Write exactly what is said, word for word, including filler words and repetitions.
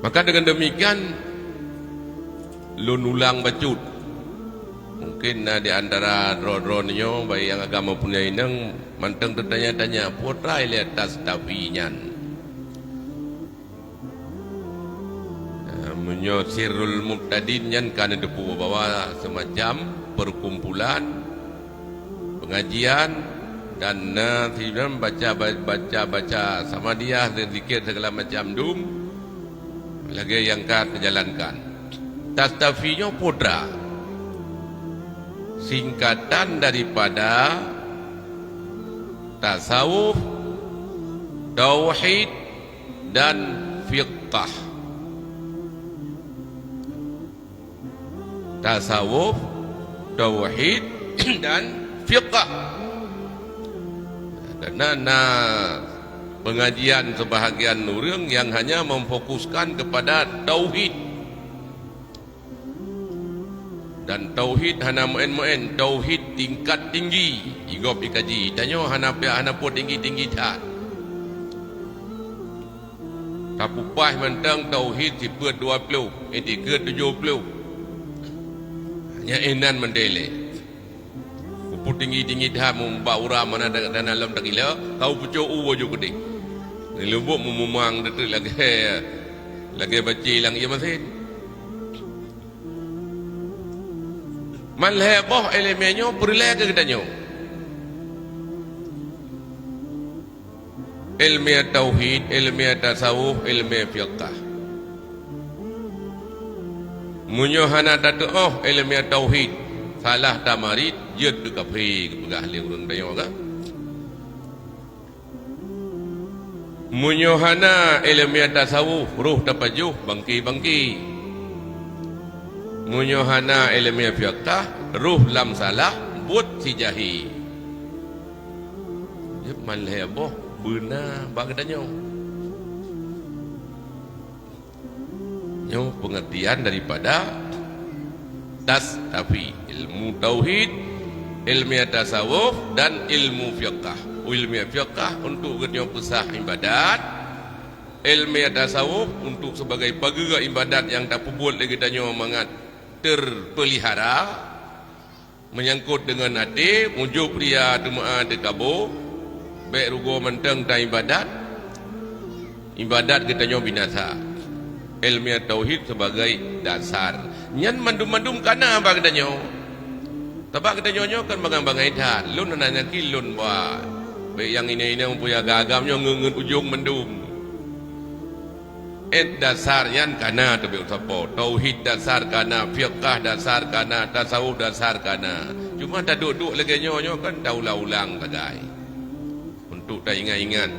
Maka dengan demikian, lôn ulang bacut. Mungkin na di antara droe-droe nyoe, baik nyang agam maupun nyang inong, mantong teutanya-tanya, "Peue treuk lé Tastafi nyan?" Nah, meunyoe Sirrul Mubtadin nyan ka neuteupeue bahwa semacam perkumpulan pengajian dan na sidroe baca, baca, baca samadiyah dan zikir segala macam dum, lagée nyang ka teujalankan. Tastafi nyoe peue treuk, singkatan daripada tasawuf, tauhid, dan fiqah. Tasawuf, tauhid, dan fiqah. Karena na pengajian sebahagian ureuëng yang hanya memfokuskan kepada tauhid. Dan tauhid hana meuén-meuén, tauhid tingkat tinggi. Igob ikaji, tanyoe hana pihak hana po tinggi-tinggi that. Tapeupaih mantong tauhid sifeuet dua ploh, itikeuet tujoh ploh. Hanya inan mantong lé. Peue tinggi-tinggi that meuba uram mana dana lom takila, kau pucok u baju keudeh. Leumbok meumumang teuteuek lagée, lagée bacé lam ié masin. Man lhée boh iéleumé nyoe peureulée keu geutanyoe. Iéleumé tauhid, iéleumé tasawuf, iéleumé fiqah. Meunyoe hana tateuoh iéleumé tauhid, salah tamarit, jeuet keu kafé geupeugah lé ureuëng tanyoe ka. Meunyoe hana iéleumé tasawuf, roh tapajoh bangke-bangke. Meunyoe hana iéleumé fiqah, roh lam salah, buet sijahé. Jeuet man lhée boh beuna bak geutanyoe. Nyoe pengertian daripada Tastafi, ilmu tauhid, ilmu tasawuf, dan ilmu fiqah. Ilmu fiqah untuk geutanyoe peusah ibadat, ilmu tasawuf untuk sebagai pageue ibadat nyang tapeubuet lé geutanyoe mangat terpelihara. Meunyangkot deungon até, mujôb ria teumeu'a teukabo, bék rugoe mantong tan ibadat, ibadat geutanyoe binasa. Iéleumé tauhid sebagai dasar. Nyan mandum-mandum kana bak geutanyoe. Sabab geutanyoe nyoe kan bangai-bangai that. Lôn hana yakin lôn buat. Bék nyang inong-inong peue agam-agam nyoe ngeut-ngeut ujong mandum. Ét dasar nyan kana teubiet sapo. Tauhid dasar kana, fiqah dasar kana, tasawuf dasar kana. Cuma taduek-duek lagée nyoe, nyoe kan taulang-ulang sagai. Untuk taingat-ingat,